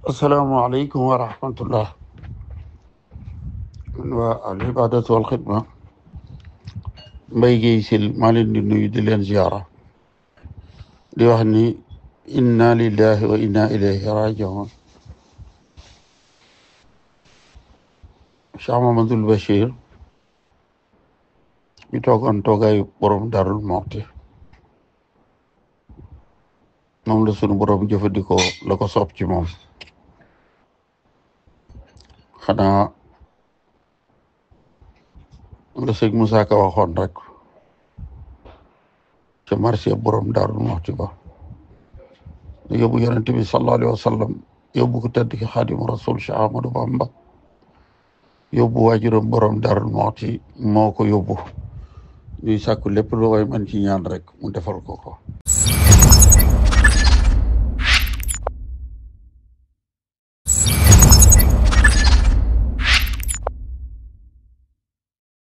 السلام عليكم ورحمة الله والعبادة والخدمة بيجي يسل مالين دي دلين زيارة دي وحني إنا لله وإنا إليه راجعون شعب محمد البشير يتوقع أن توقعي برم دار الموت moom la sunu borom jëfandikoo la ko soob ci moom xanaa la sëñ Moussa Ka waxoon rek ca marché borom Daaru Muxti ba yóbbu yonent bi sallallahu alayhi wa sallam yóbbu ko tedd ki Xaadimu Rasul Cheikh Ahmadou Bamba yóbbu waajuram borom Daaru Muxti moo ko yóbbu ñuy sàkku lépp lu way man ci ñaan rek mu defal ko ko